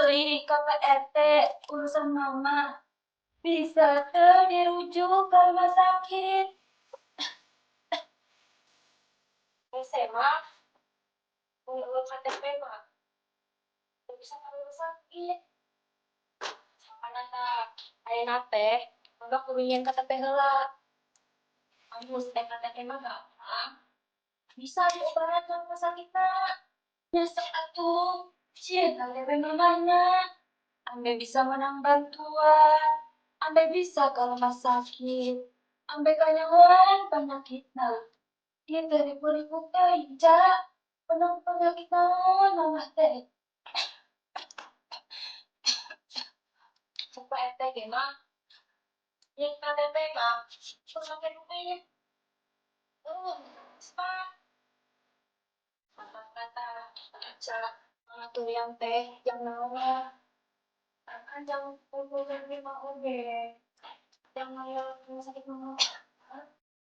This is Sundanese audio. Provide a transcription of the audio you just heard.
Deui ka Pak RT urusan Mama. Bisa teu dirujuk ke rumah sakit? Hese mah, mun euweuh KTP mah teu bisa ka rumah sakit. Sakana tah ayeuna teh Mama kudu nyieun KTP heula. Amun teh KTP mah gampang. Bisa diobaran ka rumah sakitna. Nya sok atuh, sieun KTP mamana. Ambe bisa menang bantuan, ambe bisa ka rumah sakit, ambe kanyahoan panyakitna. Ieu teh ripuh-ripuh teuing, Ca. Menang penyakit naon Mamah teh. Cek Pak RT ge mah, nyieun KTP mah teu make duit. Cepat. Kata Aca ngatur teh jang naon, kan jang ngumpulkeun duit mah oge jang mayar rumah sakit mah.